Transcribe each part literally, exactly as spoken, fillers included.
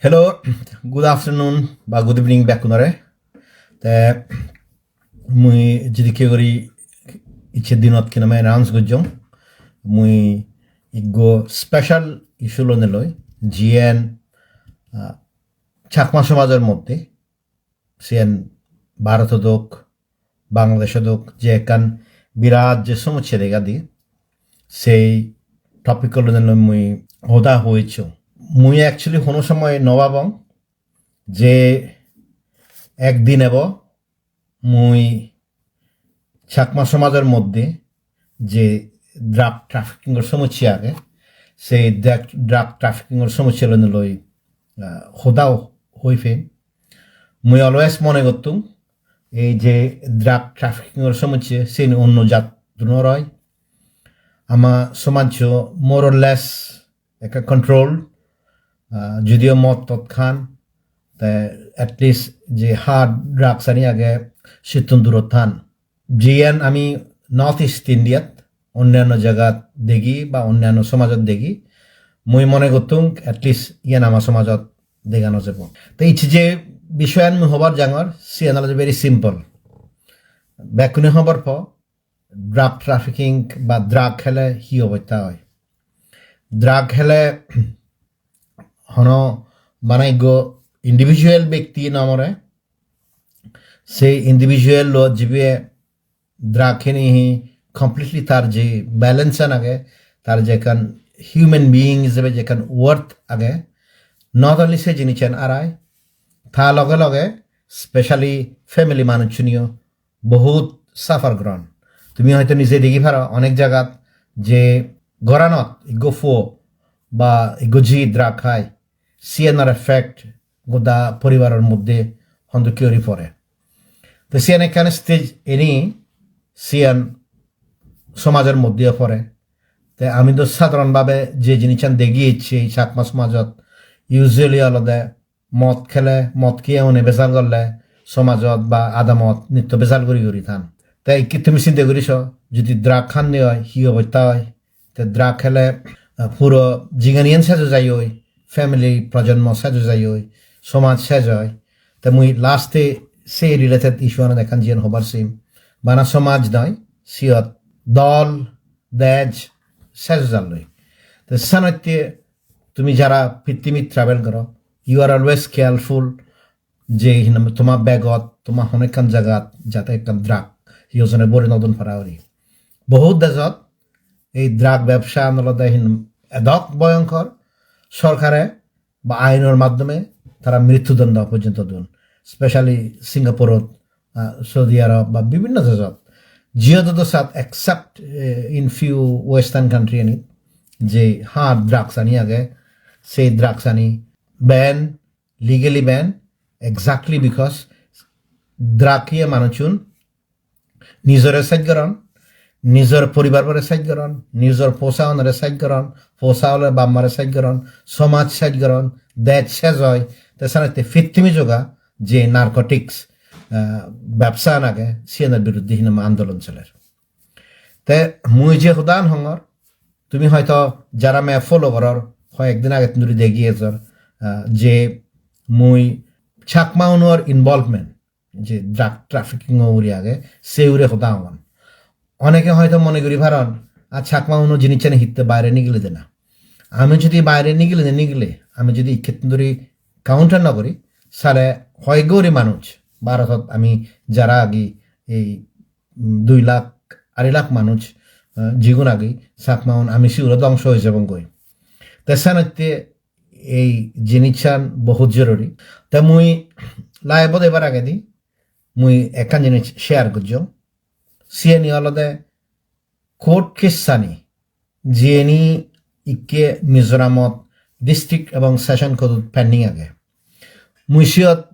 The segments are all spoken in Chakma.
Hello, good afternoon ba good evening bekkunore. Te mui jidikke guri icche dinot hinamai announce gojjong, mui ikko special issue lonei loi, jiyen, ah, Chakma somajor moddhe, siyen Bharotot ok, Bangladeshot ok, je ekkan birat je somossya dega di, sei topic-ko lonei loi mui hoda hoichchong. Mui actually hono somoy no babong je ekdin ebo mui Chakma somajor moddhe je drug trafficking-or somossya age, sei drug, drug trafficking-or somossya lonei loi, ah, hodao hoi pem. Mui always mone gottung, ei je drug trafficking-or somossya, siyen onno jattunor oi. Ama somajjo more or less ekka control, ah, judiyo mod tot khan, te at least je hard drugs ani age, sittun durot than. Jiyan ami North East India-t onnanno jagat degi ba onnanno somajot degi, mui mone gottung at least iyan ama somajot dega no jebo. Te icche je bishoyan mui hobar jangor, siyan olode very simple. Bekkune hobor po, drug trafficking ba drug hele hi obosta oi. Drug hele hono bana ikko individual bekti no more, sei individual lo jibe drug hini hi completely tar je balance an age, tar je ekkan human being ijebe je ekkan worth age, not only se jinissan arai, ta loge loge specially family manuchuniyo bohut suffer goron. Tumi hoyto nije degi paro onek jagat je goranot ikko puo ba ikko ji drug hai, siyanor effect goda poribaror moddhe hondokke guri pore. Te siyan ekkan stage, eni siyan somajor moddheyo pore. Te ami do sadharon bhabe je jinissan degi ecchi Chakma somajot, usually olode mod khele, mod khiye une bejal gorle somajot ba adamot nitto bejal guri guri than. Te ikke tumi sinte guri so, jodi drug khanne oi, hi obosta oi? Te drug hele, ah, puro jinghaniyan sej oi jai oi, family projonmo sej oi jai oi, somaj sej oi. Te mui last-e se related issue anot ekkan jiyan hobar sim. Bana somaj noi, siyot dol, dej sej oi jalloi. Te senotte tumi jara pittimit travel goro, you are always careful je hinam toma begot, toma hono ekkan jagat jate ekkan drug hi hojone bori no don para guri. Bohut dejot ei drug bebsa olode hin edok bhoyonkor, sorkare ba ainor maddhome tara mrittu dondo porjonto don. Specially Singapore-ot, ah, Saudi Arab ba bibhinno dejot. Jiyo dodo sat except, eh, in few western country anit je hard drugs ani age, sei drugs ani ban, legally ban, exactly because drug hiye manuchun nijore sej goron, nijor poribar bore sej goron, nijor posa onore sej goron, posa ole bap mare sej goron, somaj sej goron, dej sej oi, te senotte pittimi joga je narcotics, ah, bebsa an age, siyanor biruddhe hinamai andolon soler. Te mui je hodan hongor, tumi hoyto jara me follow goror, hoyek din age tun duri degi ejor, ah, je mui Chakma unor involvement, je drug trafficking o uri age, se ure hoda hongor. Oneke hoyto mone guri paron, ar Chakma uno jinisani hitte baire nigile dena. Ami jodi baire nigile de nigile, ami jodi ikkettun duri counter no guri, sale hoyek guri manuj, Bharotot ami jara agi ei, mm, dui lakh, arei lakh manuj, eh, jigun agi Chakma un, ami siguro dongso oi jebong goi. Te senotte ei jinissan bohut jorori. Te mui live-ot ebar agedi mui ekkan jinis share gojjong. Siyeni olode court case ani, jiyeni ikke Mizoramot district ebong session court-ot pending age. Mui siyot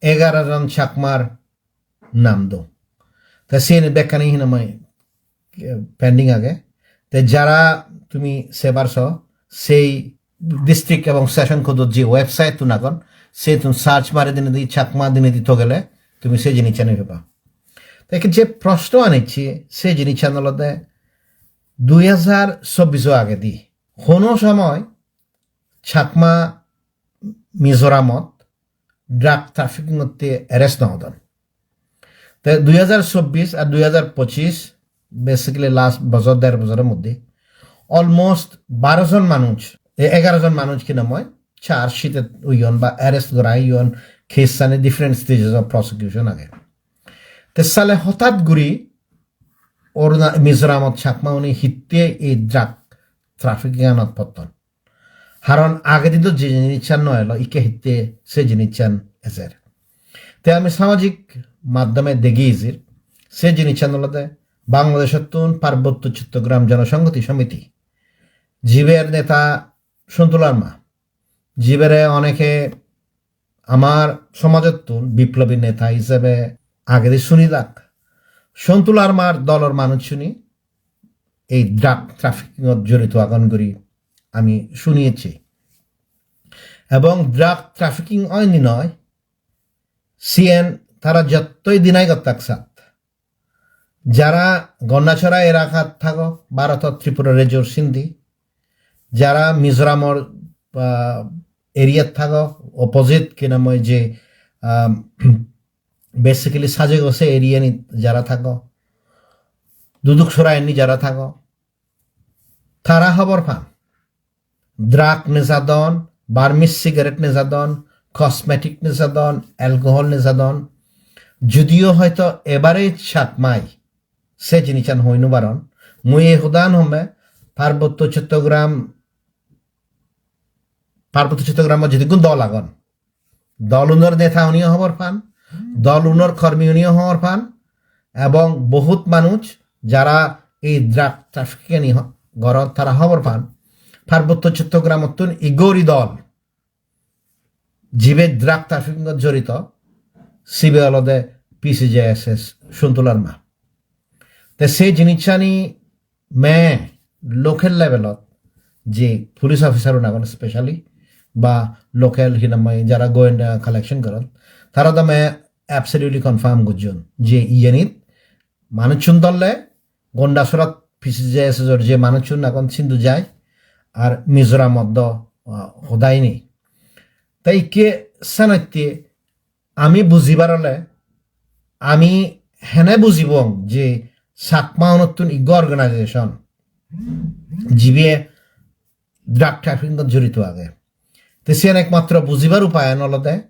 egaro jon Chakmar nam dong. Te siyeni bekkani hinamai, eh, pending age. Te jara tumi sebar so, sei district ebong session court-ot je website-tun agon, settun search mari dinedi Chakma dinedi togele tumi se jinisani peba. Te je proshno an ecche, se jinissan olode dui hajar chobbish o agedi hono somoy Chakma Mizoramot drug trafficking otte arrest no hodon. Te dui hajar chobbish ar dui hajar pochish, basically last bojor, der bojoror moddhe almost baro jon manuj, e, egaro jon manuj hinamoi charge sheet oyon ba arrest gora oyon, case ani different stages of prosecution age. Te sale hotat guri Aruna-, Mizoramot Chakma uni hitte ei drug trafficking anot potton. Haron agedi do je jinissan no elo, ikke hitte se jinissan ejer. Te ami samajik maddhome degi ejir, se jinissan olode Bangladesh-ottun Parbotto Chottogram Jonosonghoti Somiti, jiber neta Sontu Larma, jibere oneke amar somajottun biplobi neta hisebe agedi suni dak. Sontu Larmar dolor manuchchune ei drug trafficking-ot jorito agon guri ami suni ecchi. Ebong drug trafficking oini noi, siyen tara jottoi deny gottak sat. Jara Gandachara elakat thago, Bharotot Tripura rejjor sindi, jara Mizoramor, ah, area thago, opposite, hi nang hoi je, ah, basically Sajagose area ni jara thago, Duduksora ni jara thago, tara hobor pan. Drug nejadon, Burmese cigarette nejadon, cosmetic nejadon, alcohol nejadon. Judiyo hoito average Chakmai se jinissan hoi no paron. Mui ei hodan homme, Parbotto Chottogram, Parbotto Chottogramot jedukkun dol agon, dolunor neta uniyo hobor pan, dolunor kormi uniyo hobor pan, ebong bohut manuj jara ei drug trafficking ani ho-, goron tara hobor pan. Parbotto Chottogramottun igori dol jibe drug trafficking-ot jorito, sibe olode P C J S S Sontu Larma. Te se jinissani me local level-ot je police officer-un agon specially, ba local hi nang hoi jara goinda collection goron, tara do me absolutely confirm gojjon je iyenit manuchun dolle Gondasorat P C J S S-or je manuchun agon sindu jai, ar Mizoramot do, ah, hodai nei. Tai ikke senotte ami bujibar ole, ami hene bujibong je Chakma unottun iggo organization jibe drug trafficking-ot jorito age. Te siyan ekmatro bujibar upayan olode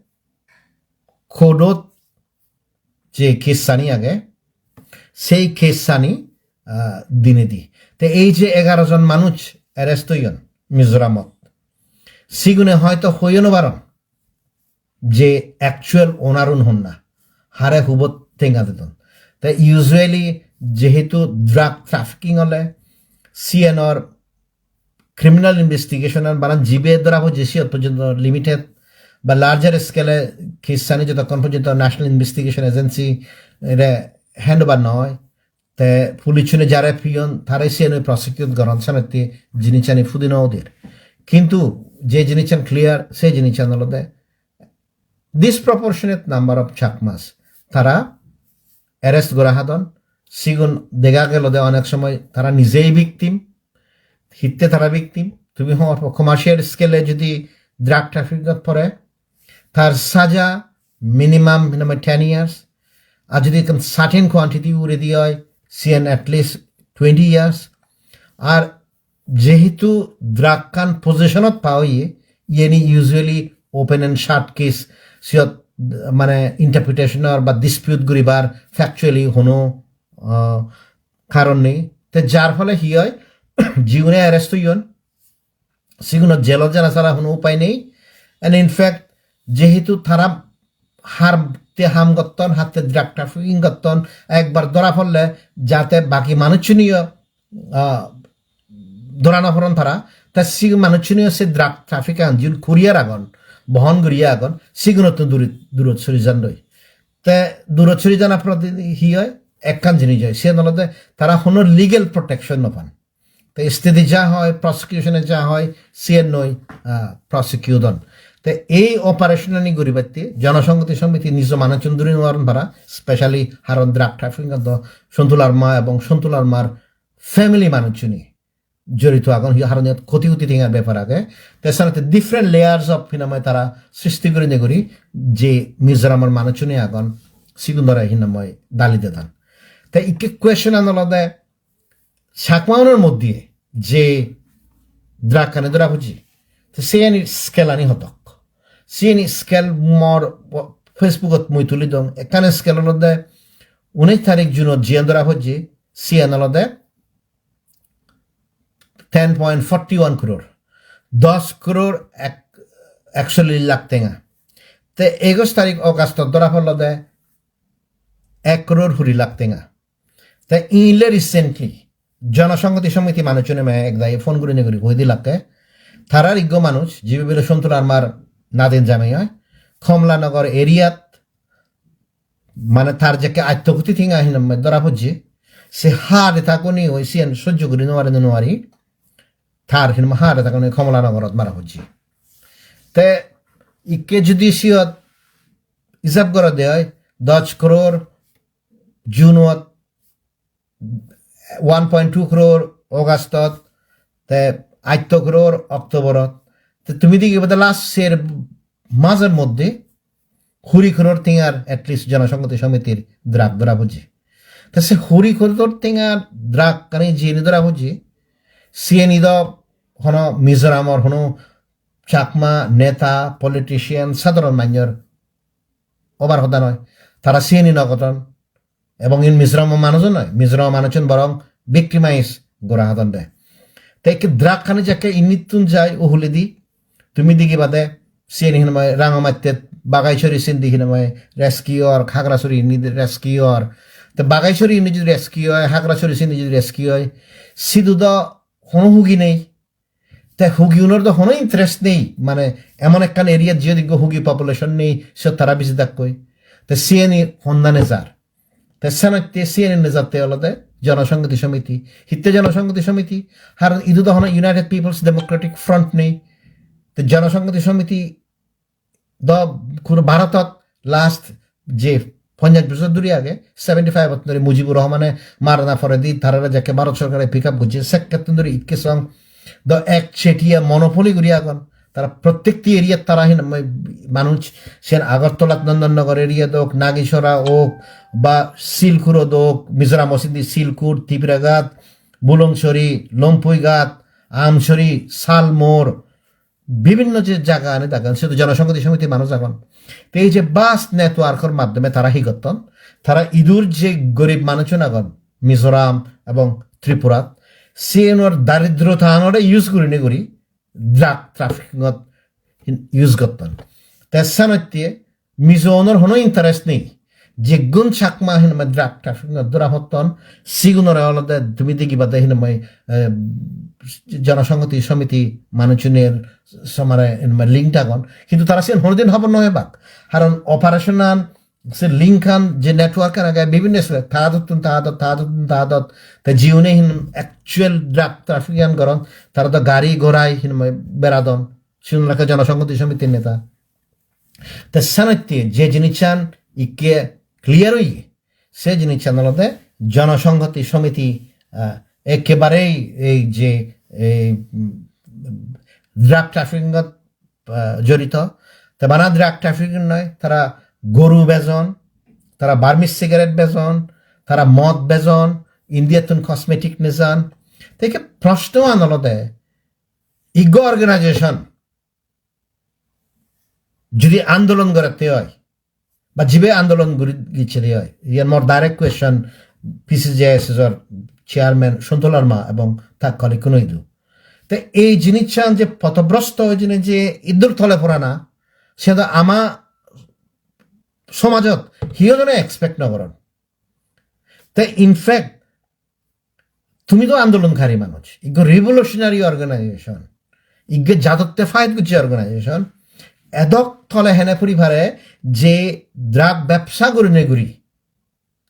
court-ot je case-ani age, sei case-ani, ah, dinedi. Te ei je egaro jon manuj arrest oyon Mizoramot, sigune hoito hoiyo no paron je actual owner-un honna, hare hubot tenga dedon. Te usually jehetu drug trafficking ole siyanor criminal investigation-an baran jibe dhora pojje siyot porjonto limited, ba larger scale-e case-ani jotokkon porjonto National Investigation Agency-re hand over no oi, te police-une jare piyon tare siyanoi prosecute goron, senotte jinisani pudi no uder. Kintu je jinissan clear, se jinissan olode disproportionate number of Chakmas tara arrest gora hadon. Sigun dega gelode onek somoy tara nijei victim. Hitte tara victim? Tumi hobor po, commercial scale-e jodi drug trafficking-ot pore, tar saja minimum, minimum ten years, ar jodi ekkan certain quantity uguredi oi, siyen at least twenty years. Ar jehetu drug-kan possession-ot pa oye, iyeni usually open and shut case, siyot mane interpretation-or ba dispute guribar factually hono, ah, karon nei. Te jar phole hi oi, jiune arrest oyon, siguno jail-ot jana sara hono upai nei. And in fact, jehetu tara hatte ham gotton, hatte drug trafficking gotton, ekbar dhora pole jate baki manuchuniyo, ah, dhora no poron tara, te sigun manuchuniyo se drug trafficking jiun courier agon, bohon guriye agon, sigunottun duri-, durot sori jandoi. Te durot sori jana pore hi oi, ekkan jinis oi, siyan olode tara hono legal protection no pan. Te stedi ja hoi, prosecution-e ja hoi, siyan noi, ah, prosecute on. Te ei operation-ani guribatte Jonosonghoti Somiti nijo manuchun duri no paron para, specially haron drug trafficking-ot do Sontu Larma ebong Sontu Larmar family manuchuni jorito agon, hi haron iyot koti koti tengar bepar age. Te senotte different layers of hinamai tara sristi gurinei guri je Mizoramor manuchune agon, sigunore hinamai dali dedan. Te ikke question an olode Chakmaunor moddhe je drug ani dora pojje, te seyani scale ani hodok. Seyani scale mor Facebook-ot mui tuli dong. Ekkan scale olode unis tarik June-ot jiyan dora pojje, siyan olode ten point forty one crore, dos crore ek, eksollish lakh tenga. Te egoch tarik August-ot dora polode ek crore kuri lakh tenga. Te inle recently Jonosonghoti Somiti manuchune me ek dagi phone gurinei guri hoi dilakke, tarar iggo manuj, jibe bile Sontu Larmar nadin jamei oi, Komlanagar area-t, mane tar jekke atto koti tenga hinamai dora pojje, se heart attack-uni oi siyen sojjo guri no pari, no pari, tar hinamai heart attack-uni Komlanagarot mara pojje. Te ikke judi siyot hisab gorode oi, dos crore June-ot, one point two crore August-ot, te atto crore October-ot. Te tumi degi bade last ser major moddhe kuri crore tengar at least Jonosonghoti Somitir drug dora pojje. Te se kuri crore tengar drug ani jiyeni dora pojje, siyeni do hono Mizoramor hono Chakma neta, politician, sadharon manjor obar hoda noi. Tara siyeni no godon. Ebong in Mizoram manujo noi, Mizoram manuchun borong victimize gora hodon de. Te ikke drug ani jekke inittun jai uhuledi, tumi degi bade siyeni hinamai Rangamattet Bagaisori sindi hinamai rescue or, Hagrasori indi rescue or. Te Bagaisori indi judi rescue oi, Hagrasori sindi judi rescue oi, sidu do hono hugi nei. Te hugiunor do hono interest nei, mane emon ekkan area-t jiyot ikko hugi population nei, siyot tara biji dakkoi. Te siyeni honna nejar. Te senotte siyeni nejatte olode Jonosonghoti Somiti. Hitte Jonosonghoti Somiti? Haron idu do hono United People's Democratic Front nei. Te Jonosonghoti Somiti do kuro Bharotot last je ponjash bojor dhuri age, seventy five ot dhuri Mujibur Rahmane marana poredi tarare jekke Bharot sorkare pick up gojje, sekkettun dhuri ikke song do ek chetiya monopoly guri agon. Tara prottekti area-t tara hin manuj, sen Agartalat, Nondonnagar area-t ok, Nagisora ok, ba Silkurot ok, Mizoram osindi Silkur, Tipiraghat, Bulongchori, Lompuighat, Amchori, Salmor, bibinno je jaga ani dagan, sidu Jonosonghoti Somiti manuj agon. Te ei je vast network-or maddhome tara hi gotton, tara idur je gorib manuchun agon Mizoram ebong Tripurat, siyenor daridrotanore use gurinei guri drug trafficking-ot use gotton. Te senotte Mizo-unor hono interest nei. Jeggun Chakma hinamai drug trafficking-ot dora potton, sigunore olode tumi degibade hinamai, eh, Jonosonghoti Somiti manuchunir somare hinamai link agon. Hintu tara siyen honodin hobor no pebak. Karon operation-an, se link-an, je network-an age bibinno sile, ta adottun ta adot, ta adottun ta adot. Te jiune hin actual drug trafficking-an goron, tara do gari gorai hinamai beradon. Sigun olode Jonosonghoti Somiti neta. Te senotte je jinissan ikke clear oye, se jinissan olode Jonosonghoti Somiti, ah, ekkebarei ei je, ei, mm, drug trafficking-ot, ah, jorito. Te bana drug trafficking noi, tara goru bejon, tara Burmese cigarette bejon, tara mod bejon, India-ttun cosmetic nejan. Te ikke proshno-an olode, iggo organization judi andolon gorette oi, ba jibe andolon guri gicchede oi, iyan mor direct question P C J S S-or chairman Sontu Larma ebong ta colleague-kuno idu. Te ei jinissan je potobrosto oi jeinei je iddur tole porana, se do ama somajot hiyo jone expect no goron. Te in fact, tumi do andolonkari manuj, iggo revolutionary organization, igge jadotte fight gocche organization, edok tole hene puri pare je drug bebsa gurinei guri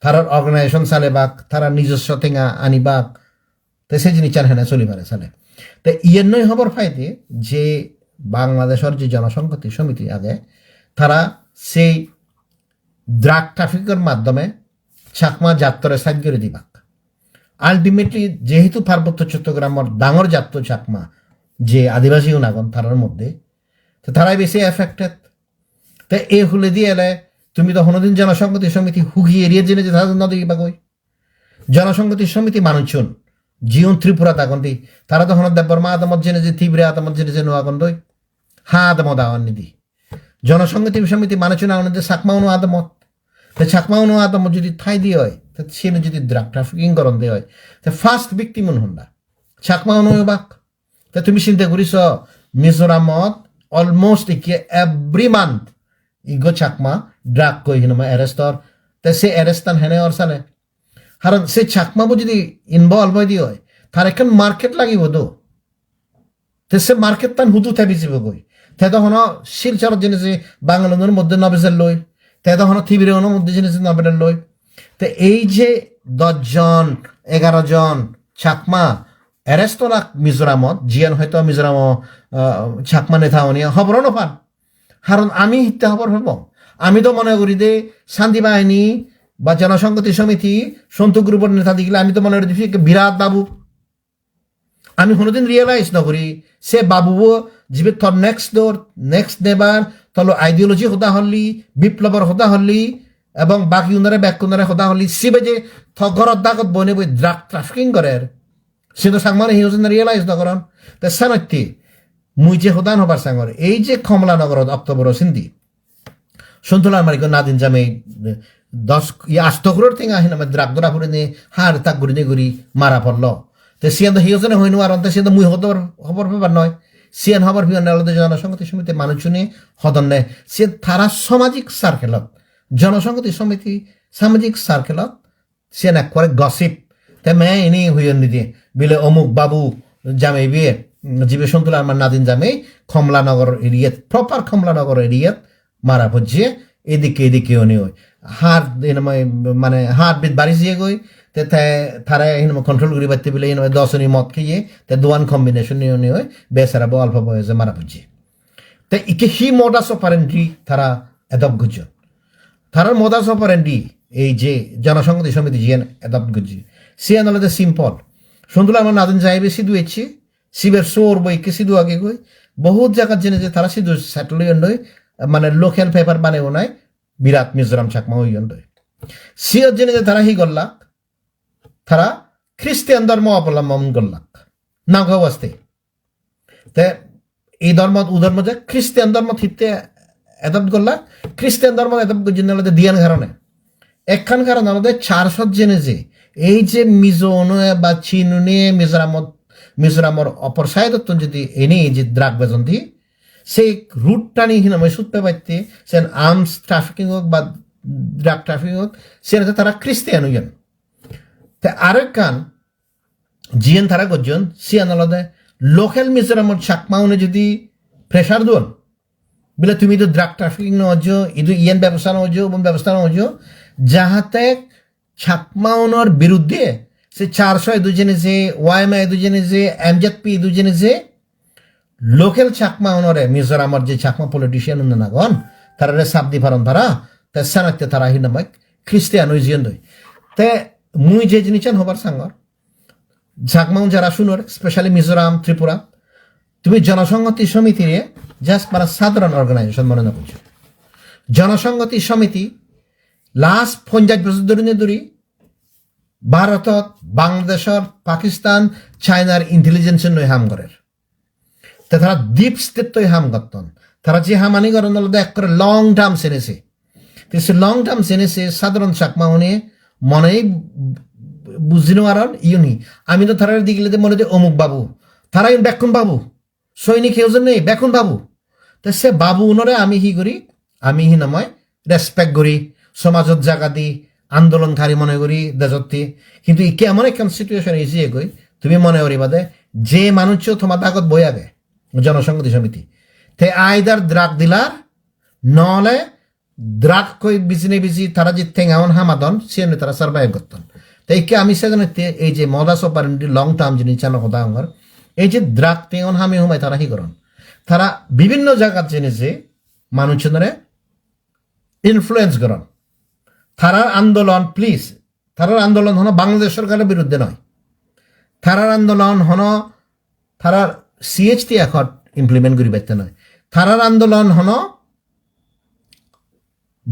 tarar organization salebak, tara nijosso tenga anibak, te se jinissan hene soli pare sale. Te iyennoi hobor paide je Bangladeshor je Jonosonghoti Somiti age, tara sei drug traffic-or maddhome Chakma jattore side guri dibak. Ultimately, jehetu Parbotto Chottogramor dangor jatto Chakma, je adibasi un agon tarar moddhe, te tarai besi affected. Te e huledi ele tumi to honodin Jonosonghoti Somiti hugi area jene je tara no degibagoi. Jonosonghoti Somiti manuchun, jiun Tripurat agon di, tara to hono Debbarma adamot jene je, Tibire adamot jene je no agon doi. Ha adamot agon ni di. Jonosonghoti Somiti manuchun agon de Chakma uno adamot. Te Chakma uno adamot jodi thai di oi, te siyeno jodi drug trafficking goron de oi, te first victim un honda? Chakma uno obak. Te tumi sinte guri so, Mizoramot almost ikke every month igo Chakma drug koi hinama arrest or. Te se arrest tan hene or sale? Haron se Chakma bo jodi involve oi di oi, tar ekkan market lagibo do. Te se market tan hudu te bijibo goi? Te do hono Silchorot jene je Bangalore-or moddhe no bejer loi, te do hono Tibire-unor moddhe jene je no bejer loi. Te ei je dosh jon, egaro jon Chakma arrest olak Mizoramot, jiyan hoyto Mizoramo, ah, Chakma neta oni hobor no pan. Haron ami hitte hobor pebong? Ami do mone guri de Shanti Bahini ba Jonosonghoti Somiti, Sontu group-or neta digile ami do mone guri de birat babu. Ami honodin realize no guri, se babubo jibe tor next door, next neighbor, tolo ideology hoda holli, biplobor hoda holli, ebong bagi unore, bekkunore hoda holli, sibe je to gorot dagot bone boi drug trafficking gorer. Se to Changmane hi hojen realize no goron. Te senotte mui je hodan hobar sangor, ei je Kamalanagarot October-o sindi, Sontu Larmar ikko nadin jamei dos, ye, asto crore tenga hinamai drug dora purinei heart attack gurinei guri mara pollo. Te siyan do hi hojone hoi no paron, te siyan do mui hobor, hobor pebar noi. Siyan hobor pebar noi olode Jonosonghoti Somiti manuchune hodonne. Siyan tara samajik circle-ot, Jonosonghoti Somiti samajik circle-ot siyan ekkore gossip. Te me ini huyon nidi, bile omuk babu jamei biye, jibe Sontu Larmar nadin jamei, Kamalanagar area-t, proper Kamalanagar area-t mara pojje, edikke edikke oni oi. Heart, you know, mane heartbeat bari jiye goi, te, te tare, you know, control guri batte bile, you know, dos oni mod kheye, te duan combination ni oni oi, besara bo olpo boyose mara pojje. Te ikke hi modus operandi tara adopt gojjon? Tarar modus operandi ei je Jonosonghoti Somiti jiyen adopt gojje, siyan olode simple. Sontu Larmar nadin jameibe sidu ecche, siber sor bo ikke sidu age goi, bohut jagat jene je tara sidu settle oyon doi, mane local paper banei unai, birat Mizoram Chakma oyon doi. Siyot jene je tara hi gollak? Tara Christian dhormo obolombon gollak. Naga waste. Te ei dhormot, u dhormot je Christian dhormot hitte adopt gollak? Christian dhormot adopt gojjon olode diyan karone. Ekkan karon olode church-ot jene je, ei je Mizo-une ba Chin-une Mizoramot, Mizoramor opor side-ottun jodi eni je drug bejon di, se root-tani hinamai sut pebatte, sen arms trafficking ok ba drug trafficking ok, sen tara Christian oyon. Te aro ekkan jiyen tara gojjon, siyan olode local Mizoramor Chakma-une jodi pressure duon, bile tumi idu drug trafficking no gojjo, idu iyen bebosta no gojjo, ubon bebosta no gojjo, jahate Chakma-unor biruddhe se church-o idu jene je, Y M A idu jene je, M Z P idu jene je, local Chakma-unore, Mizoramor je Chakma politician-un agon, tarare sap di paron tara, te senotte tara hinamai Christian oi jiyon doi. Te mui je jinissan hobar sangor, Chakma-un jara sunor, specially Mizoram, Tripura, tumi Jonosonghoti Somitire just bana sadharon organization mone no gojjo. Jonosonghoti Somiti last ponjash bojor dhuri ne dhuri Bharotot, Bangladeshor, Pakistan, China'r intelligence loi ham gorer. Te tara deep state loi ham gotton. Tara je hamani goron olode ekkore long term senese. Te se long term senese sadharon Chakma-une monei buji no paron iyun hi. Ami do tarare digile de mone de omuk babu. Tara iyun bekkun babu. Soinik heujon nei, bekkun babu. Te se babu unore ami hi guri? Ami hinamai respect guri, somajot jaga di, andolonkari mone guri dejotte. Hintu ikke emon ekkan situation isi egoi, tumi mone guriba de, je manuccho toma dagot boi age, Jonosonghoti Somiti, te either drug dealer, nole drug koi bijine biji tara je tengaun hamadon, siyen tara survive gotton. Te ikke ami sejonotte ei je modus operandi long term jinisano hoda hongor, ei je drug tengaun hami humai tara hi goron? Tara bibinno jagat jene je manuchunore influence goron. Tarar andolon, please, tarar andolon hono Bangladesh sorkaror biruddhe noi. Tarar andolon hono, tarar C H T accord implement guribatte noi. Tarar andolon hono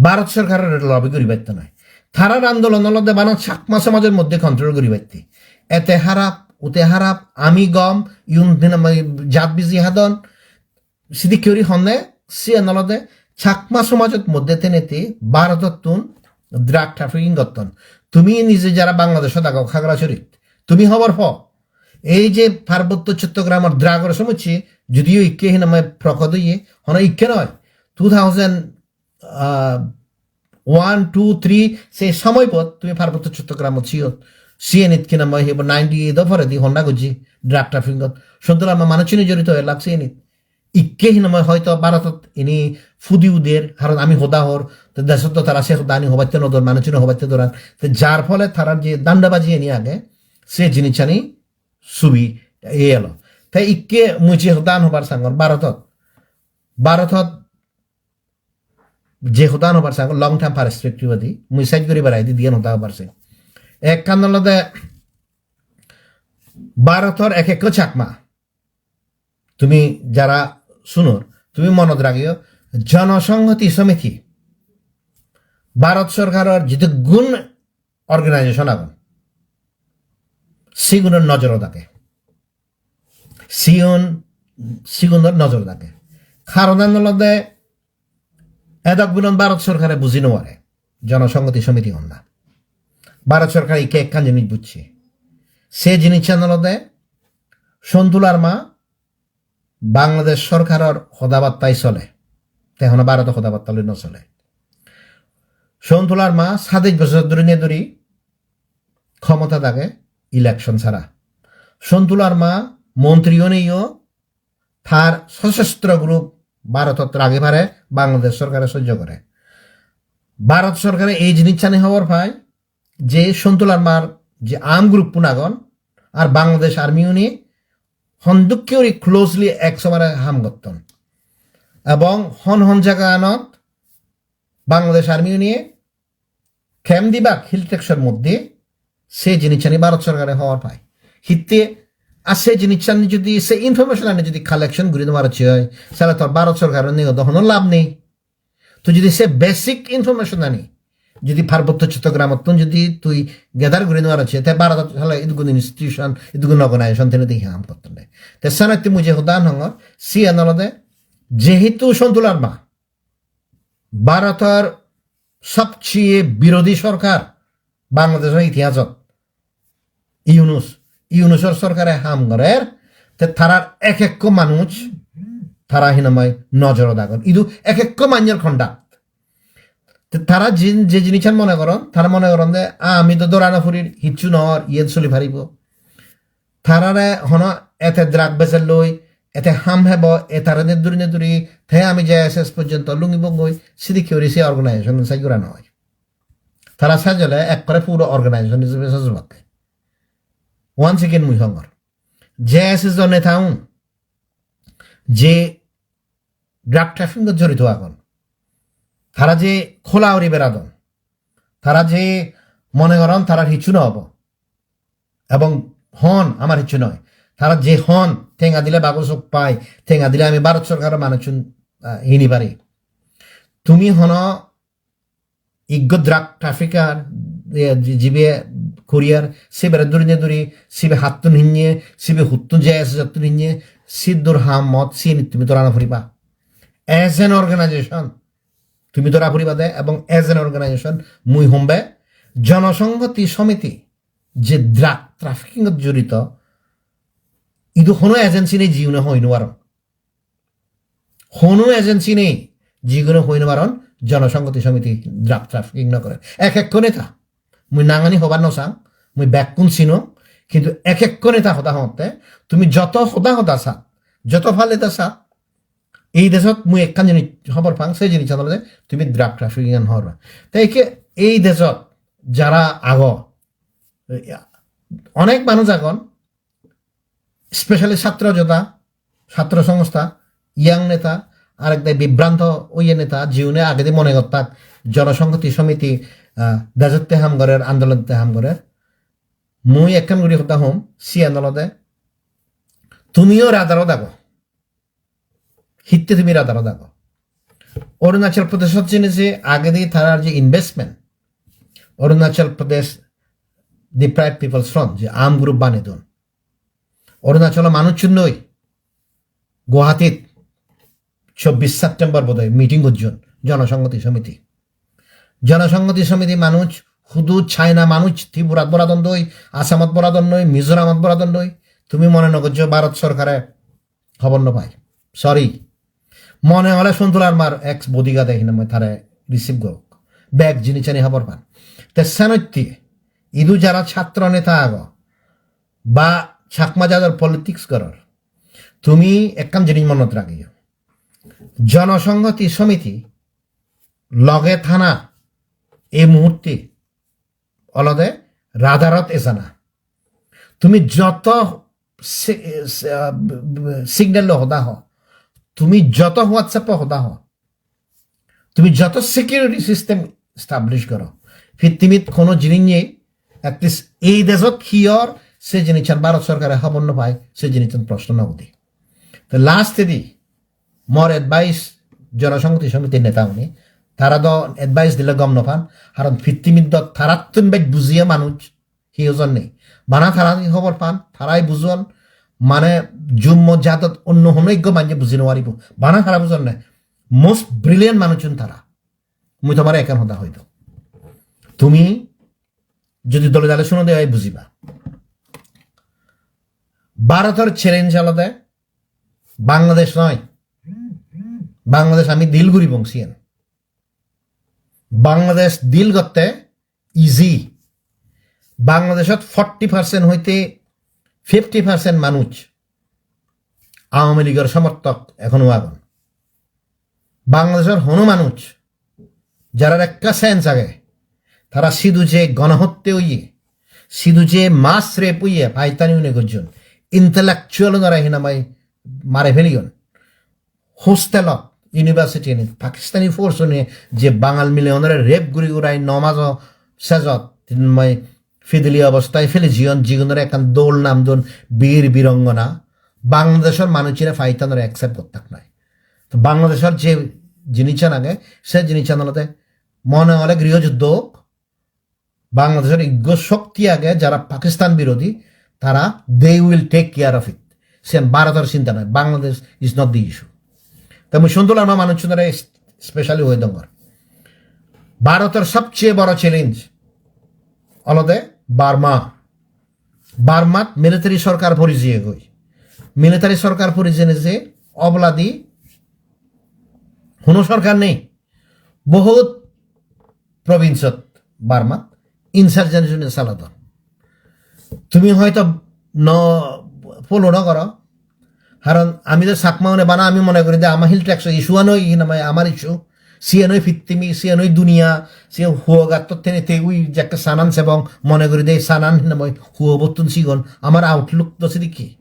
Bharat sorkaror lobby guribatte noi. Tarar andolon olode bana Chakma somajor moddhe control guribatte. Ete harap, ute harap, ami gom, iun hinamai jat biji hadon, sidikke guri honne, siyan olode Chakma somajot moddhe tenete Bharotottun drug trafficking gotton. Tumi nije jara Bangladeshot ago Khagrachurit, tumi hobor po. Ei je Parbotto Chottogramor drugor somosse, judiyo ikke hinamai prokot oye, hono ikke noi. Two thousand, ah, one, two, three, se somoy pot tumi Parbotto Chottogramot siyot. Siyenit hinamai hebo ninety-eight o poredi honna gojje drug trafficking ot. Sontu Larma manuchchune jorito oi lak siyenit. Ikke hinamai hoito Bharotot ini fudi uder, haron ami hoda hor, te desot to tara se hoda ani hobatte no dor, manuchchune hobatte doran. Te jar phole tarar je dandabaji ani age, se jinisani subi elo. Te ikke mui je hodan hobar sangor Bharotot, Bharotot je hodan hobar sangor long term perspective adi, mui sej guri berai di diyan hoda hobar sing. Ekkan olode Bharotor ek ekko Chakma, tumi jara sunor, tumi monot ragiyo, Jonosonghoti Somiti, Bharot sorkaror jidukkun organization agon, sigunor nojorot age. Sigun, sigunor nojorot age. Karonan olode edok bilon Bharot sorkare buji no pare Jonosonghoti Somiti honna. Bharot sorkare ikke ekkan jinis bujje. Se jinissan olode Sontu Larma Bangladesh sorkaror hodabattai sole. Te hono Bharoto hodabatta loi no sole. Sontu Larma sadej bojor dhuri ne dhuri khomotat age election sara. Sontu Larma montri oneyo tar sosostro group Bharotot ragi pare, Bangladesh sorkare sojjo gore. Bharot sorkare ei jinissani hobor pai je Sontu Larmar je arm group-un agon ar Bangladesh Army-une hondokke guri closely ek somare ham gotton. Ebong hon hon jagaganot Bangladesh Army-une camp dibak hill tracts-or moddhe, se jinissani Bharot sorkare hobor pai. Hitte, ar se jinissani jodi, se information-ani jodi collection guri no parocche oi, sale tor Bharot sorkaror neyo do hono lab nei. To jodi se basic information-ani jodi Parbotto Chottogramottun jodi tui gather guri no parocche, te Bharotot sale idugun institution, idugun organization tene te hi ham gotton de. Te senotte mui je hodan hongor, siyan olode jehetu Sontu Larma Bharotor sobcheye birodhi sorkar Bangladeshor itihasot, Yunus, Yunusor sorkare ham gorer, te tarar ek ekko manuj tara hinamai nojorot agon. Idu ek ekko manjor conduct. Te tara jin-, je jinissan mone goron, tara mone goron de, "Ah, ami do dora no purir, hissu no or, iyen soli paribo." Tarare hono ete drug bejer loi, ete ham hebo, etare ne duri ne duri, te ami J S S porjonto lungi bongoi, sidikke guri se organization sej gora no oi. Tara sej ole ekkore puro organization hisebe sej obakke. Once again mui hongor. J S S o neta un, je drug trafficking-ot jorito agon, tara je khola uri beradon, tara je mone goron tarar hissu no obo, ebong hon amar hissu noi, tara je hon tenga dile bago suk pai, tenga dile ami Bharot sorkaror manuchun, ah, hini pari. Tumi hono iggo drug trafficker, eh, ji-, jibe courier, sibere duri ne duri, sibe hattun hinye, sibe huttun J S S ottun hinye, siddur ham mot, sini tumi dora no puriba. As an organization, tumi dora puriba de, ebong as an organization, mui hombe, Jonosonghoti Somiti, je drug trafficking-ot jorito, idu hono agency nei jiyune hoi no paron. Hono agency nei, jigune hoi no paron, Jonosonghoti Somiti drug trafficking no gore. Ek ekko neta, mui nangani hobar no sang, mui bekkun sinong, kintu ek ekko neta hoda hongotte, tumi joto hoda hoda sa, joto pale da sa, ei desot mui ekkan jinis hobor pang, se jinissan olode tumi drug trafficking an hor. Te ikke ei desot jara ago, onek manuj agon, specially chhatro jodha, chhatro songstha, young neta, arekdagi bibranto oye neta, jiune agedi mone gottak Jonosonghoti Somiti, ah, dejotte ham gorer, andolonotte ham gorer. Mui ekkan guri hoda hom, siyan olode tumiyo radarot ago. Hitte tumi radarot ago? Arunachal Pradeshot jeinei je agedi tarar je investment, Arunachal Pradesh Deprived People's Front je arm group banedon, Arunachalo manuchun noi, Guwahatit chobbish September bodoi meeting gojjon Jonosonghoti Somiti. Jonosonghoti Somiti manuj, hudu China manuj Tripurat boradon doi, Assamot boradon doi, Mizoramot boradon doi. Tumi mone no gojjo Bharat sorkare hobor no pai. Sorry. Mone hole Sontu Larmar ex bodyguard e hinamai tare receive gorok. Bek jinisani hobor pan. Te senotte idu jara chhatro neta ago ba Chakma jador politics goror, tumi ekkan jinis monot ragiyo. Jonosonghoti Somiti loge thana ei muhurte olode radarot ejana. Tumi joto si-, si-, ah, signal lo hoda ho, tumi joto WhatsApp o hoda ho, tumi joto security system establish goro, pittimit hono jinis nei, at least ei dejot hi or, se jinissan Bharat sorkare hobor no pai, se jinissan proshno no ude. Te last edi mor advice Jonosonghoti Somiti neta uni, tara do advice dile gom no pan, karon pittimit do tarattun bej bujiye manuj hi ojon nei. Bana tara hi hobor pan, tarai bujon, mane jummo jadot onno hono ekko manje buji no paribo. Bana tara bujon ne. Most brilliant manuchun tara. Mui tomare ekkan hoda hoi do. Tumi jodi dole dale suno de oi bujiba. Bharotor challenge olode Bangladesh noi. Bangladesh ami deal guribong siyen. Bangladesh deal gotte easy. Bangladeshot forty percent hoite fifty percent manuj Awami Leagueor somorthok ekhono agon. Bangladeshor hono manuj jarar ekka sense age, tara sidu je gonohotte oye, sidu je mass rape oye, Pakistani une gojjon, intellectual unore hinamai mare feliyon. Hostelot, university-anit Pakistani force-une je Bangal mile unore rape guri gurai no majo sejot, hinamai fidili obostai feli jiyon, jigunore ekkan dol nam don Bir Birongona, Bangladeshor manuchune Pakistanore accept gottak noi. To Bangladeshor je jinissan age, se jinissan olode mone hole griho juddo ok, Bangladeshor iggo shokti age jara Pakistan birodhi, tara they will take care of it. Siyan Bharotor chinta noi, Bangladesh is not the issue. Te mui Sontu Larma manuchunore specially hoi dongor. Bharotor sobcheye boro challenge olode Burma. Burmat military sorkar pori jiyegoi. Military sorkar pori jeinei je oboladi hono sorkar nei. Bohut province-ot Burmat insurgency saladon. Tumi hoito no follow no goro. Karon ami do Chakma une bana ami mone guri de ama Hill Tracts issue anoi, hinamai amar issue. Siyan oi pittimi, siyan oi duniya, siyan huo gattot tene te ui jekke sanan sebong mone guri de sanan hinamai huo bottun sigon. Amar outlook do sidikke.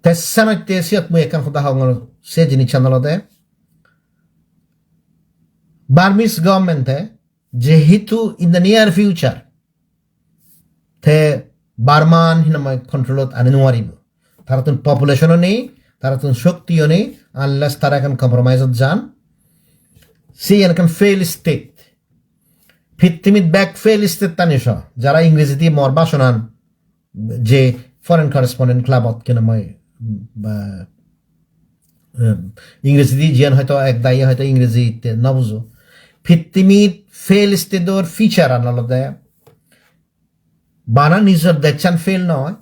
Te senotte siyot mui ekkan hoda hongor, se jinissan olode Burmese government-e jehetu in the near future te Burman hinamai control-ot ani nuaribo. Tarattun population-o nei, tarattun shokti-o nei, unless tara ekkan compromise-ot jan. Siyen ekkan fail state. Pittimit bek fail state-ani so, jara Ingrejidi mor bashonan je foreign correspondent club-ot hinamai, ba, em, Ingrejidi jiyan hoito ek dagi hoito Ingreji itte no bujo. Pittimit fail state-or feature-an olode bana nijor dejchan fail noi,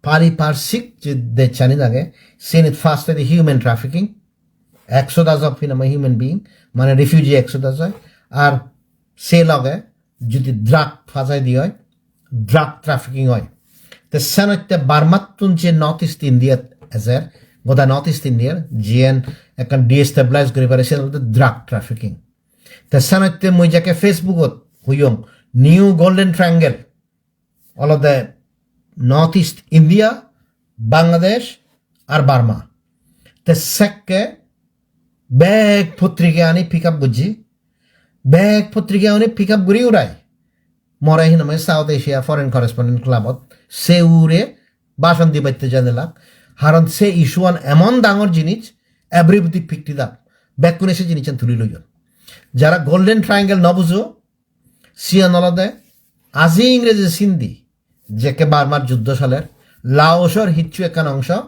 pariparsik je dejchanit age, siyenit first hoide human trafficking, exodus of hinamai human being, mane refugee exodus oi, ar se loge jodi drug pajai di oi, drug trafficking oi. Te senotte Burmattun je North East India ejer, goda North East India, jiyen ekkan destabilize guri pare, siyen olode drug trafficking. Te senotte mui jekke Facebook-ot hoyong, New Golden Triangle, olode North East India, Bangladesh, ar Burma. Te sekke bek potrika ani pick up gojji, bek potrika ani pick up guri urai more hinamai South Asia Foreign Correspondent Club-ot se hure bhashon dibatte janilak. Haron se issue-an emon dangor jinis, everybody picked it up. Bekkune se jinissan tuli loyon. Jara Golden Triangle no bujo, siyan olode aji Ingreji sindi, jekke Burmar juddo soler, Laosor hissu ekkan ongso,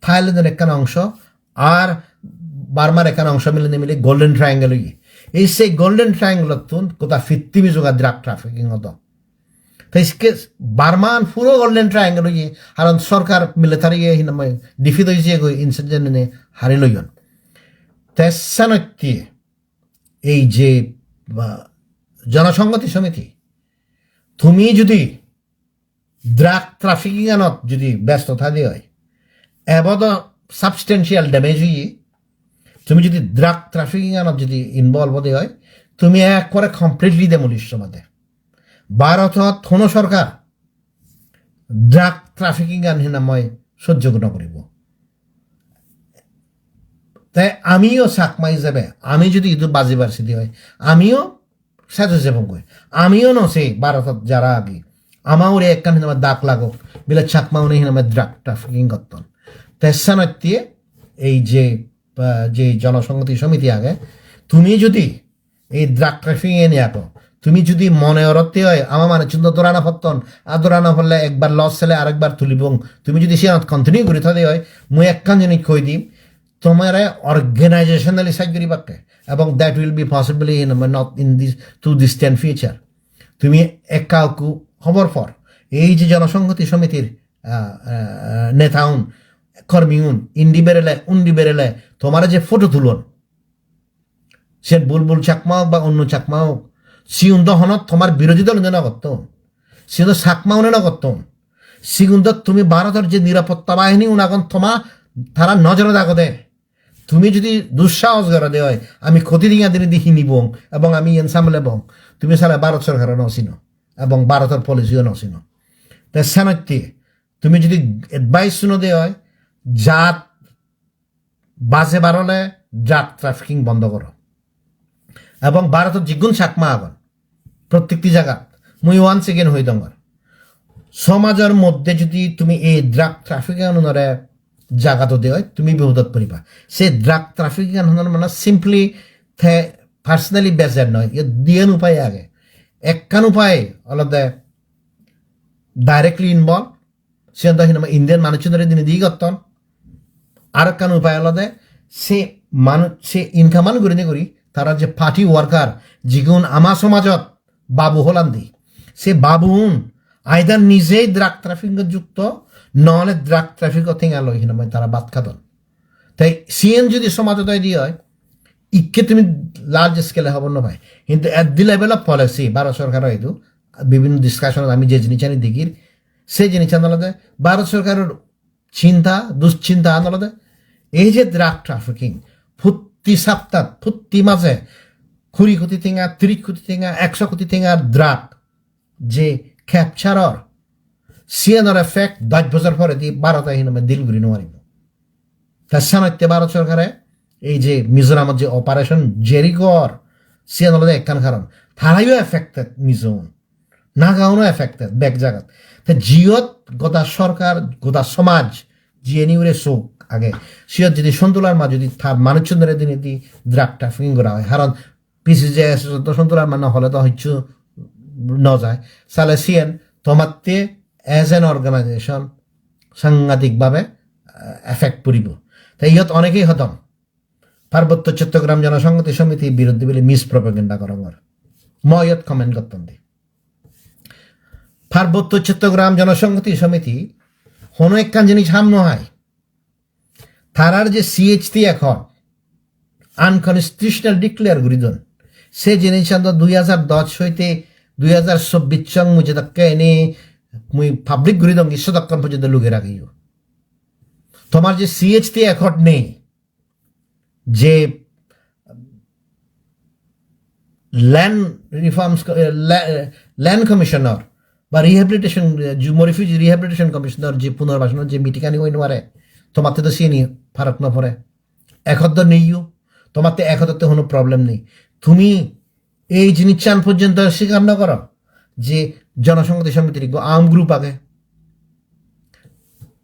Thailandor ekkan ongso, ar Burmar ekkan ongso milinei mili Golden Triangle oye. Ei sei Golden Triangle-ottun goda pittimi joga drug trafficking odo. Te iske Burman puro Golden Triangle oye, haron sorkar military-e hinamai defeat oye goi, insurgent-une hari loyon. Te senotte ei je, ba, Jonosonghoti Somiti, tumi judi drug trafficking-anot judi besto thade oi, ebodo substantial damage oye, tumi judi drug trafficking-anot judi involve ode oi, tumi ekkore completely demolish obode. Bharotot hono sorkar drug trafficking-an hinamai sojjo no guribo. Te amiyo Chakma ijebe, ami judi idu bajibar sidi oi, amiyo sejo jebongoi. Amiyo no sei Bharotot jara agi, ama hure ekkan hinamai dak lagok, bile Chakma-une hinamai drug trafficking gotton. Te senotte ei je, ah, je Jonosonghoti Somiti age, tumi judi ei drug trafficking-e niye ago, tumi judi mone orotte oi, ama manuchun do dhora no potton, ar dhora no polle ekbar loss sele arekbar tulibong, tumi judi siyanot continue guri thode oi, mui ekkan jinis koi dim, tomare organizationally saj guribakke, ebong that will be possibly in, not in this too distant future. Tumi ekka ukku hobor por, ei je Jonosonghoti Somitir, ah, ah, neta un, kormi un, indi berele, undi berele, tomare je photo tulon, sen Bulbul Chakma ok ba onno Chakma ok, siun do hono tomar birodhi dol une no gotton, siun do Chakma une no gotton. Sigun do tumi Bharotor je nirapotta bahini un agon, toma, tara nojorot agode. Tumi judi dussahos gorode oi, ami koti dinga dinei di hinibong ebong ami iyen samlebong, tumi sale Bharot sorkaro no sino ebong Bharotor policy-o no sino. Te senotte tumi judi advice sunode oi, jat bajebar ole drug trafficking bondo goro. Ebong Bharotot jigun Chakma agon, prottekti jagat, mui once again hoi dongor, somajor moddhe judi tumi ei drug trafficking-anore jaga dode oi, tumi bipodot poriba. Se drug trafficking-an honor mane simply te personally bejer noi, iyot diyen upai age. Ekkan upai olode directly involve, siyan do hinamai Indian manuchunore dinei di gotton. Ar ekkan upai olode se manu-, se income-an gurinei guri tara je party worker, jigun ama somajot babu holandi, se babuun either nijei drug trafficking-ot jukto, nole drug traffick-o tenga loi hinamai tara bhat hadon. Te siyen judi somajot oide oi, ikke tumi large scale-e hobor no pai. Hintu at the level of policy, Bharat sorkar oidu, bibhinno discussion-ot ami je jinisani degir, se jinisani olode Bharat sorkaror chinta, duschinta an olode ei je drug trafficking, protti saptat, protti maje kuri koti tenga, tiris koti tenga, ekso koti tengar drug je capture or, siyanor effect dosh bojor poredi Bharote hinamai deal guri no paribo. Ta senotte Bharot sorkare ei je Mizoramot je operation jeri gor, siyan olode ekkan karon. Tarayo affected Mizo-un. Naga-uno affected bek jagat. Te jiyot goda sorkar, goda somaj, jiyeni ure sok age, siyot jodi Sontu Larma jodi tar manuchunore dinedi drug trafficking gora oi, haron P C J S do Sontu Larma no hole do hissu no jai. Sale siyen tomatte as an organization sangadik bhabe, eh, effect puribo. Te iyot onekei hodon, Parbotto Chottogram Jonosonghoti Somiti biruddhe bile mispropaganda gorongor. Mo iyot comment gotton de. Parbotto Chottogram Jonosonghoti Somiti hono ekkan jinis ham no hai. Tarar je C H T Accord unconstitutional declare guri don, se jinissan do dui hajar dos hoite dui hajar chobbish song mui jedokke ini mui public guri dongi, sedokkon porjonto luge ragiyo. Tomar je C H T Accord nei, je Land Reforms Co-, eh, La-, eh, Land Commissioner ba Rehabilitation, eh, Jummo Refugee Rehabilitation Commissioner je punarbasonor je meeting ani oi no pare, tomatte do siyeni farak no pore. Accord do neiyo, tomatte accord otte hono problem nei. Tumi ei jinissan porjonto sikar no goro, je Jonosonghoti Somitir ekko arm group age.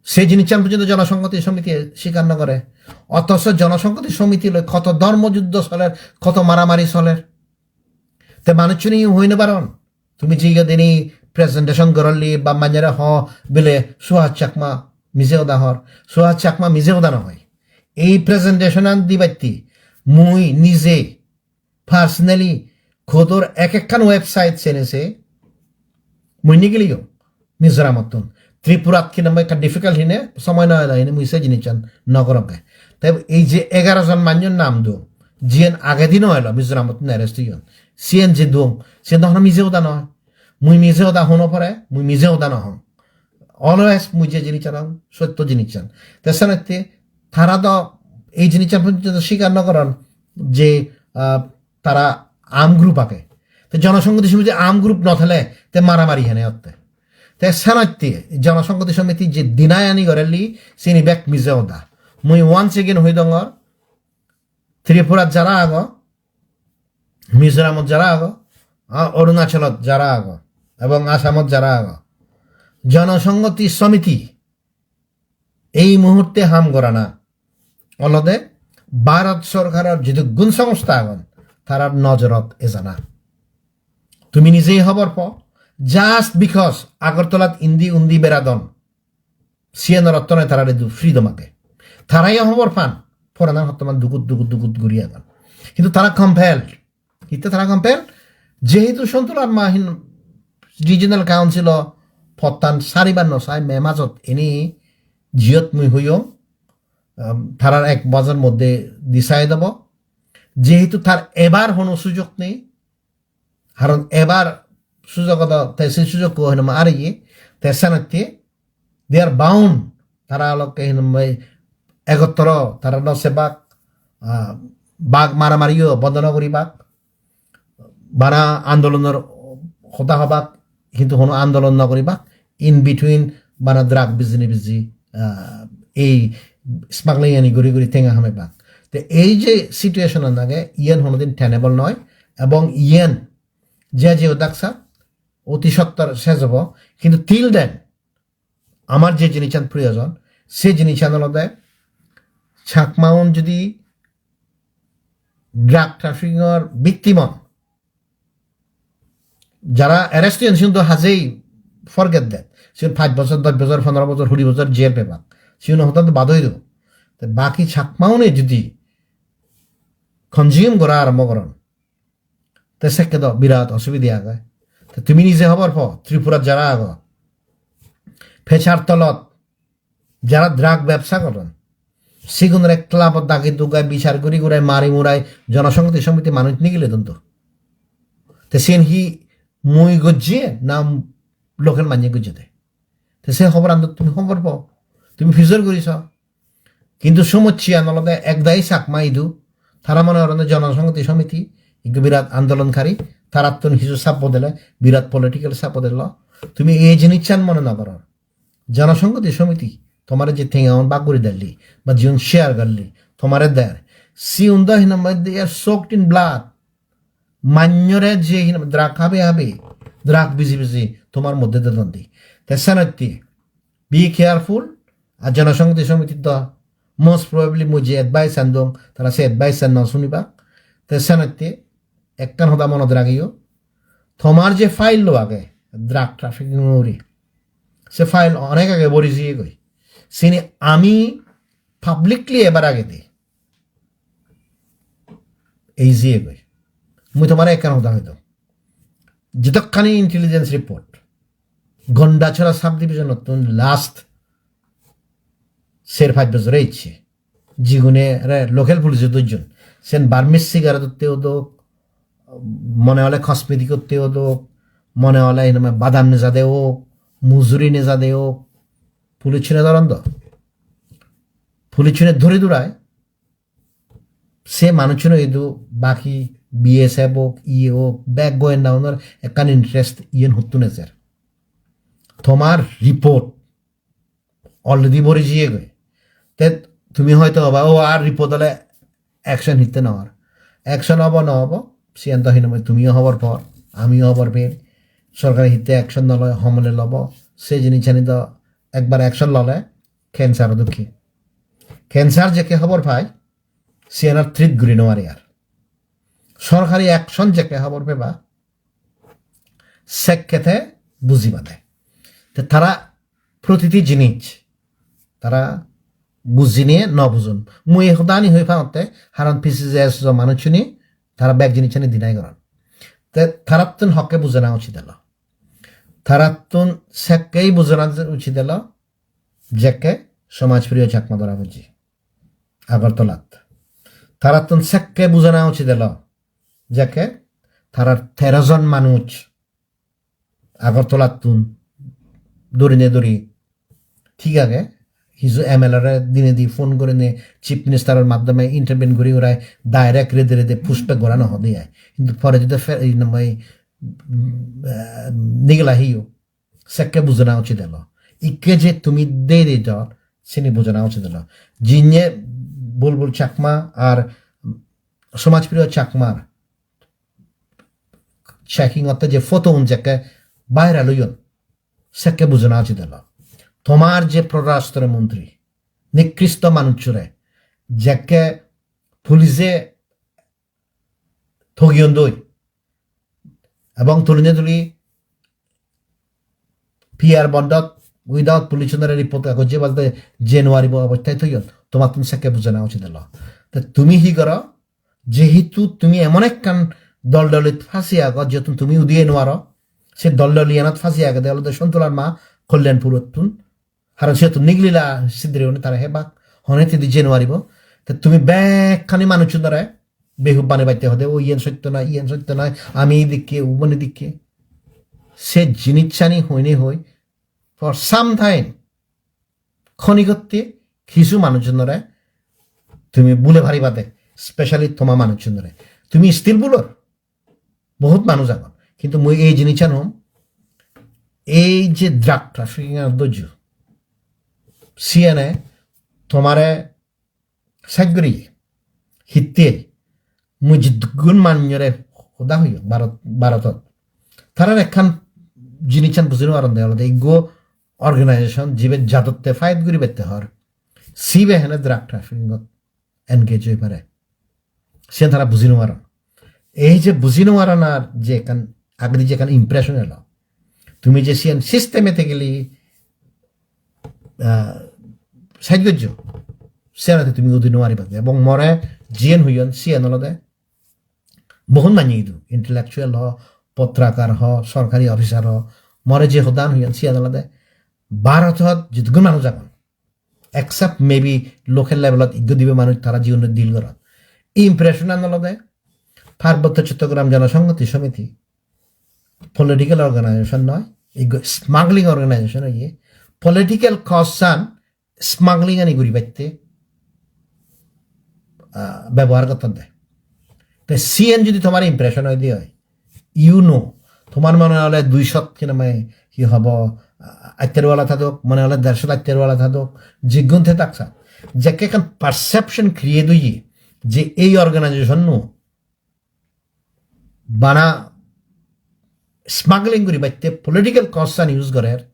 Se jinissan porjonto Jonosonghoti Somiti sikar no gore. Othocho Jonosonghoti Somiti loi koto dhormo juddho soler, koto maramari soler. Te manuchchune hoi no paron. Tumi jiga dini presentation gorolli ba manjore ho bile Suhas Chakma mije hoda hor. Suhas Chakma mije hoda no hoi. Ei presentation an dibatte mui nije personally kodor ek ekkan website sene se mui nigiliyo Mizoramottun. Tripurat hinamai ekka difficult hine, somoy no elo hine mui se jinissan no gorongge. Te ei je egaro jon manjor nam do, jiyen agedi no elo Mizoramottun arrest oyon. Siyen je dong, siyen do hono mije hoda noi. Mui mije hoda hono pore, mui mije hoda no hong. Always mui je jinissan hong, sotto jinissan. Te senotte tara do ei jinissan porjonto sikar no goron je, ah, tara arm group age. Te Jonosonghoti Somiti arm group no thele te maramari hene otte. Te senotte Jonosonghoti Somiti je deny ani gorelli sini bek mije hoda. Mui once again hoi dongor, Tripurat jara ago, Mizoramot jara ago, a, Arunachalot jara ago, ebong Assamot jara ago, Jonosonghoti Somiti ei muhurte ham gorana olode Bharat sorkaror jidukkun songstha agon, tarar nojorot ejana. Tumi nijei hobor po, just because Agartalat indi undi beradon, siyanor ortho noi tarar idu freedom age. Tarayo hobor pan, poranan hottoman dugut, dugut, dugut guri agon. Hintu tara compelled. Hitte tara compelled? Jehetu Sontu Larma hin regional council o pottan saribar no sai May majot, ini jiyot mui hoyong, um, tarar ek bojor moddhe decide obo. Jehetu tar ebar hono sujog nei, karon ebar sujog odo, te se sujog ko hinamai ariye, te senotte they are bound, tara lokke hinamai egottoro, tara no sebak, ah, bak maramariyo bondo no guribak, bana andolonor hoda hobak, hintu hono andolon no guribak, in between bana drug biji nibiji, ah, ei smuggling ani guri guri tenga hamebak. Te ei je situation an age, iyen honodin tenable noi, ebong iyen je je daksa oti sottor sej obo, hintu till then amar je jinissan proyojon, se jinissan olode Chakmaun jodi drug trafficking or victim on, jara arrest oyon, sigun do hajei forget that. Sigun pach bojor, dosh bojor, pondro bojor, kuri bojor jail pebak. Sigun hodan do bad oi do. Te baki Chakmaune jodi consume gora arombo goron, te sekke do birat osubide age. Te tumi nije hobor po, Tripurat jara ago, pechar tolot jara drug bebsa goron, sigunore clubot dagi dugai bichar guri gurai mari murai Jonosonghoti Somiti manuj nigile don to. Te siyen hi mui gojje na local manye gojje de? Te se hoboran do tumi hobor po, tumi pijor guri so. Kintu somossyan olode ekdagi Chakma idu, tara mone goronde Jonosonghoti Somiti ikko birat andolonkari, tarattun hissu sabbo dele birat political sabbo delo. Tumi ei jinissan mone no goror. Jonosonghoti Somiti tomare je tengaun bag guri delli ba jiun share golli tomare der, siun do hinamai they are soaked in blood. Manyore je hinamai drug habe habe, drug biji biji tomar moddhe dedon di. Te senotte be careful. Ar Jonosonghoti Somiti do most probably mui je advice an dong, tara se advice an no sunibak. Te senotte ekkan hoda monot ragiyo, tomar je file lo age drug trafficking uri, se file onek age bori jiye goi. Sini ami publicly ebar agede ei jiye goi. Mui tomare ekkan hoda hoi dong. Jedokkani intelligence report, Gondachara subdivision ottun last ser pach bojore icche, jigune re local police-e dojjon, sen Burmese cigarette otte odok, mone ole cosmetic otte odok, mone ole hinamai badam nejade ok, mujuri nejade ok, police-une doron do. Police-une dhori dhurai se manuchchun idu baki B S F ok, iye ok, bek goyenna unor ekkan interest iyen huttun ejer. Tomar report already bori jiyegoi. Te tumi hoyto hoba, "O, ar report ole action hitte no or." Action obo no obo, siyan to hinamai tumiyo hobor por, amiyo hobor per. sorkare hitte action no loi, homole lobo, se jinissani do ekbar action lole cancer o dokke. Cancer jekke hobor pai, siyanor treat guri no pare ar. Sorkari action jekke hobor peba, sekke te bujiba de. Te tara protiti jinis tara bujinei no bujon. Mui ei hodani hoi pangotte, haron P C J S o manuchchune tara bek jinissani deny goron. Te tarattun hokke bujana uchit elo. Tarattun sekkei bujana uchit elo, jekke Somajpriyo Chakma dora pojje Agartalat. Tarattun sekke bujana uchit elo, jekke tarar tero jon manuj Agartalattun dorine dori, thik age, hiju M L A re dinedi phone gurinei Chief Minister or maddhome intervene guri urai direct rede rede pushback gora no hode ai. Hintu pore jodi fe-, ei namai, mm, eh, nigila hiyo, sekke bujana uchit elo. Ikke je tumi dei dei dor, sini bujana uchit elo. Jinye Bulbul Chakma ar Somajpriyo Chakmar checking otte je photo un jekke viral oyon, sekke bujana uchit elo. Tomar je porarastro montri, nikristo manuchchore jekke police e thogiyon doi, ebong tuline tuli P R bondot without police unore report kagoj je bajde January bo obostai thoyon, tomattun sekke bujana uchit elo. Te tumi hi goro? Jehetu tumi emon ekkan dol dolit phasi ago, jehetu tumi udiye nuaro, se dol doliyanot phasi agede olode Sontular ma Kalyanpurottun. Haron siyottun nigilila sidire une tara hebak, hone tidi January bo. Te tumi bekkani manuchunore behub bane batte hode, "O iyen sotto noi, iyen sotto noi, ami idikke, uboni dikke." Se jinissani hoine hoi, for some time, khonigotte kisu manuchunore tumi bule pariba de, specially toma manuchunore. Tumi still bulor, bohut manuj agon. Kintu mui ei jinissan hom, ei je drug trafficking ar dojju, siyane tomare sej guri hitte mui jiddukkun manjore hoda hoyong Bharot, Bharotot. Tarar ekkan jinissan buji no paronde olode iggo organization jibe jadotte fight guribatte hor, sibe hene drug trafficking ot engage oi pare. Siyan tara buji no paron. Ei je buji no paranar je ekkan agedi je ekkan impression elo, tumi je siyan systematically, ah, sej gojjo, siyanate tumi udi no pariba. Ebong more jiyen hoyon siyan olode bohut manye idu, intellectual ho, potrakar ho, sorkari officer ho, more je hodan hoyon siyan olode Bharotot jiddukkun manuj agon, except maybe local levelot iddo dibe manuj tara jiune deal goron. Impression an olode Parbotto Chottogram Jonosonghoti Somiti political organization noi, iggo smuggling organization oye. Political cause an smuggling ani guribatte, ah, bebohar gotton de. Te siyen jodi tomar impression oide oi, you know, tomar mone ole dui shot kinamai hi hobo, ah, atter wala thadok, mone ole der shot atter wala thadok, jiggun the taksa. Jekke ekkan perception create oye je ei organization no bana smuggling guribatte political cause an use gorer,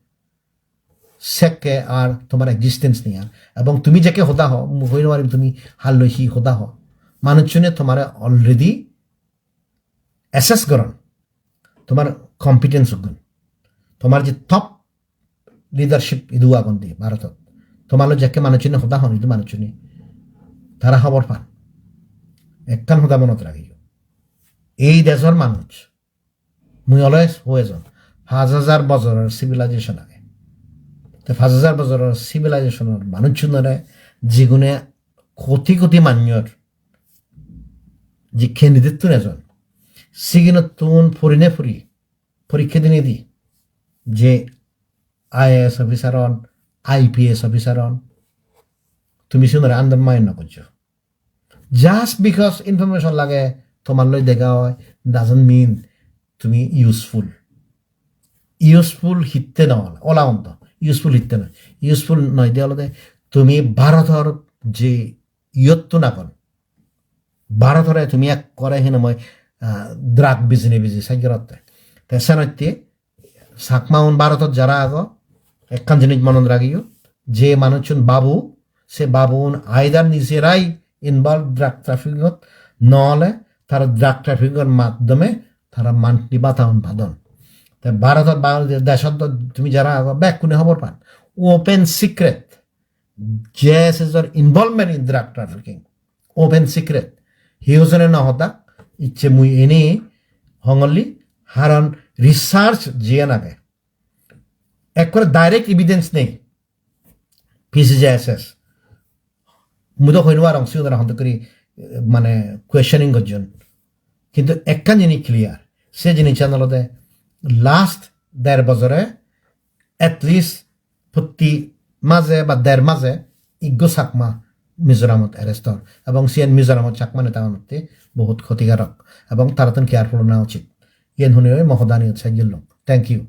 sekke ar tomar existence nei ar. Ebong tumi jekke hoda ho, mui hoi no parim tumi halloi hi hoda ho. Manuchune tomare already assess goron, tomar competence gun, tomar je top leadership idu agon de Bharotot. Tomar loi jekke manuchune hoda hon, idu manuchune tara hobor pan. Ekkan hoda monot ragiyo, ei dejor manuj, mui always hoi ejon, pach hajar bojoror civilization age. Te pach hajar bojoror civilizationor manuchunore, jigune koti koti manjor je candidate tun ejon, siginottun porine pori, porikka dinedi je I A S officer on, I P S officer on, tumi sigunore undermine no gojjo. Just because information lage, tomar loi dega oi, doesn't mean tumi useful. Useful hitte no ola, ola onto. Useful hitte noi. Useful noi de olode tumi Bharotor je iyottun agon, Bharotore tumi ekkore hinamoi, ah, drug bijine biji sej gorotte. Te senotte Chakmaun Bharotot jara ago, ekkan jinis monot ragiyo, je manuchun babu, se babuun either nijerai involve drug trafficking-ot, nole tara drug trafficking-or maddome tara monthly bataun padon. Te Bharotot, Bangladesh deshot do tumi jara ago, bekkune hobor pan. Open secret. J S S-or involvement in drug trafficking. Open secret. Hi hojone no hodak, icche mui eni hongolli, haron research jiyan age. Ekkore direct evidence nei. P C J S S. Mui do hoi no parong, sigun aro hon kuri, eh, mane questioning gojjon. Kintu ekkan jinis clear. Se jinissan olode last der bojore at least protti maje ba der maje ikko Chakma Mizoramot arrest or. Ebong siyen Mizoramot Chakma neta unotte bohut khotikarok. Ebong tarattun careful ona uchit. Iyen huni oi mo hodani utsah gillong. Thank you.